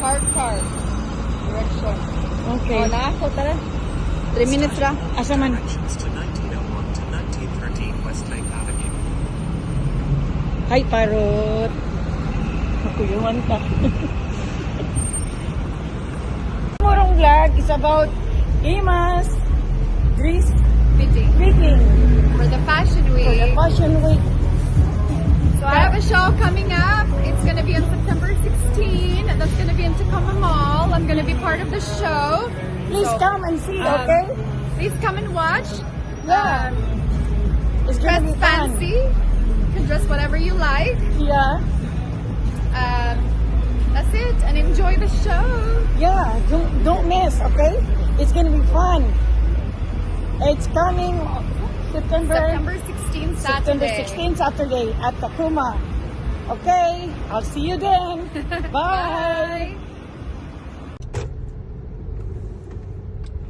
Park, park. Direction. Okay. Oh, na ako, tara. 3 minutes ra. Asa man? Directions to 1901 to 1913 Westlake Avenue. Hi, parrot. Makuyuan ka. Morong vlog is about Ima's dress Fitting. Fitting For the Fashion for the Week. Fashion Week. So I have a show coming up. It's going to be on September 16. And that's going to be in Tacoma Mall. I'm going to be part of the show. Please So, come and see, okay? Please come and watch. Yeah. It's Dress gonna be fun. fancy. You can dress whatever you like. That's it. And enjoy the show. Yeah, don't miss, okay? It's gonna be fun. It's coming September September 16, September Saturday. 16, Saturday at Tacoma. Okay, I'll see you then. Bye. Bye.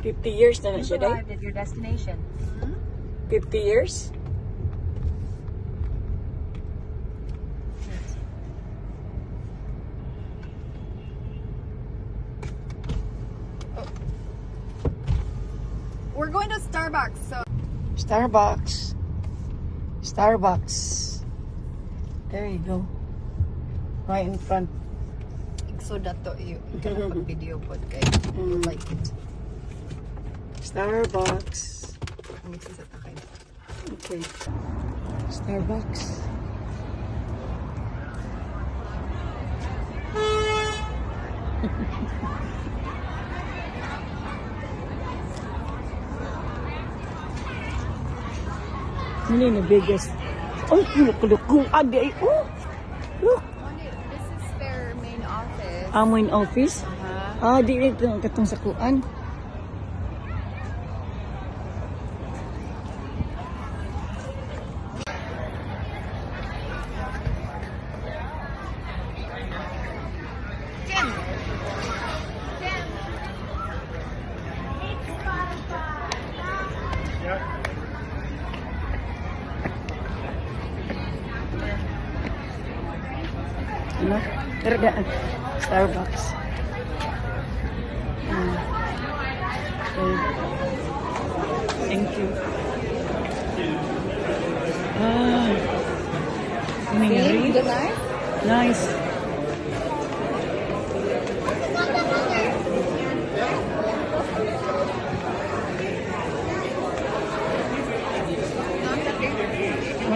50 years na siya, day? Arrived at your destination. 50 years? We're going to Starbucks, so Starbucks. Starbucks. There you go. Right in front. So dato you pag video pod kay you like it. Starbucks. Ang sa takay. Okay. Starbucks. Ano yung the biggest? Oh, look, look, look. Adi, ay, oh, look. This is their main office. Ah, main office? Uh-huh. Ah, di ito ang katong sa kuan. Tim. Tim. Ano? Pero daan. Starbucks. Ah. Okay. Thank you. Ah. See? Mingri. The nice? Nice.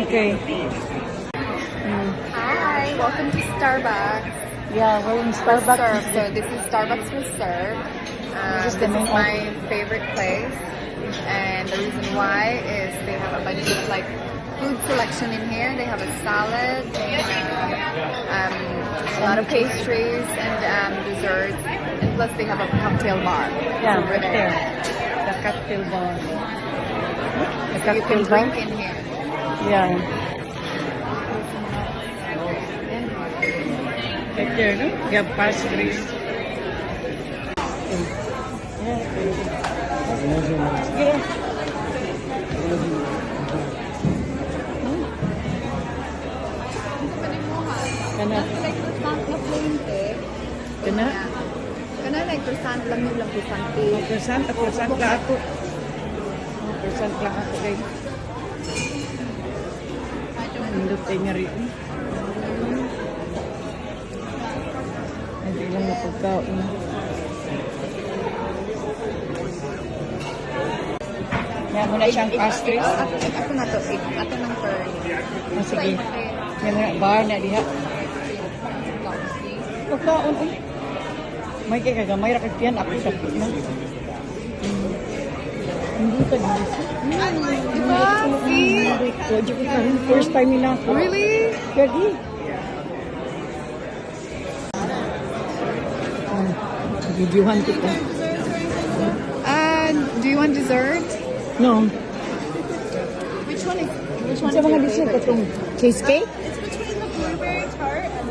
Okay. Hi, welcome to Starbucks. Yeah, we're in Starbucks. Reserve. So this is Starbucks Reserve. This is the This main is my favorite place, and the reason why is they have a bunch of, like, food selection in here. They have a salad, they have a lot of pastries and desserts, and plus they have a cocktail bar. Yeah, over right there. there. The cocktail bar. The So you cocktail can bar? drink in here. Yeah. Right there, no? You have pastries. Okay. Yeah, okay. Sige. Kana. Like croissant na plain eh. Kana? Kana like croissant lang yung lang croissant eh. Oh, croissant, ah, croissant lang ako. Oh, croissant lang ako kay. Nindot kay nga rin. Hindi lang mapagkaon. Kaya mo na siyang pastries. Oh, ako na to. Ato ng turn. Oh, sige. May mga bar na diha. Pagkaon eh. May kay kagamay ra kag tiyan ako sa na. Hindi ka dito. Diba? See? First time nila ako. Really? Gagi. Videohan kita. And do you want dessert? No. Which one is which one Sa is mga your dessert favorite? katong cheesecake? It's between the blueberry tart and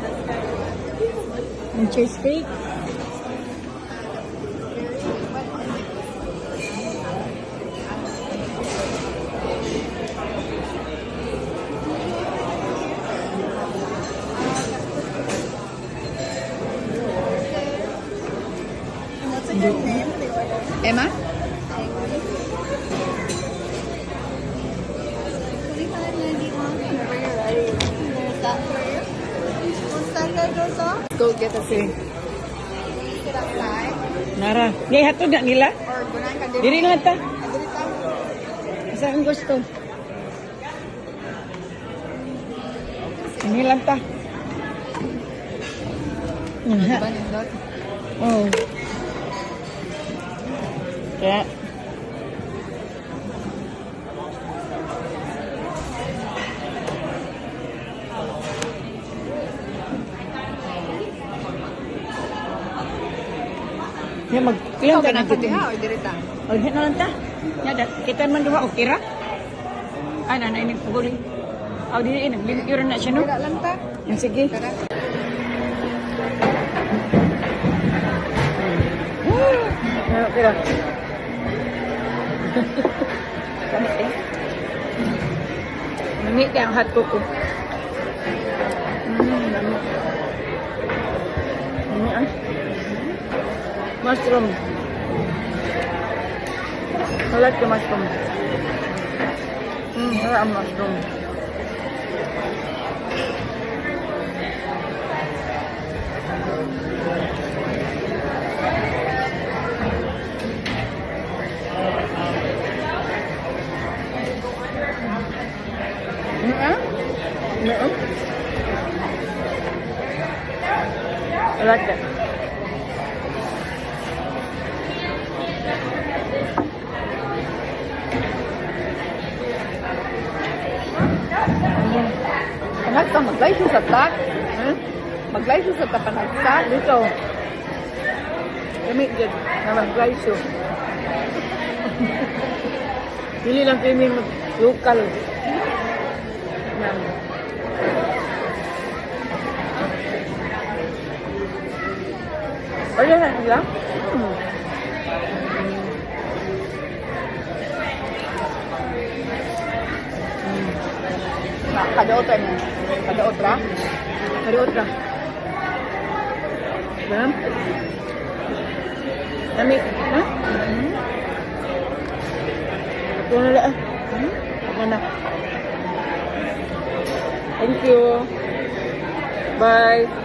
this one. Yung cheesecake? Whenever you're ready. There's that for you. Once that guy goes off, Go get a seat. Sit outside. Nara. Di hatod na nila. Or gunahan ka Diri lang ta. Ah, diri ta. Asa ang gusto? Ini lang ta. Diba nindot? Oh. Kaya ya, mag ilang Ikaw ka na ganahan ka diha or diri ta? Oh, di na lang ta. Ya, kita man duha okay ra. Ay, na na ini puguli. Aw di ini naglimpyo na siya, no. Dira lang ta. Yan, sige. Tara. Okay ra. Kami eh. Lami kay ang hot cocoa. Lami. Lami ah. Mushroom. I like the mushroom. I like mushroom. Ah. I like that. Panagsa maglaysyo sa ta. Hmm? Maglaysyo sa ta panagsa. Dito. Kami dyan. Naman, guys. Dili lang kami mag local. Yan. Wala na sila? Kada otra mo. Kada otra. Kada otra. Ma'am? Lami. Ha? Ako na lang. Ako na. Thank you. Bye.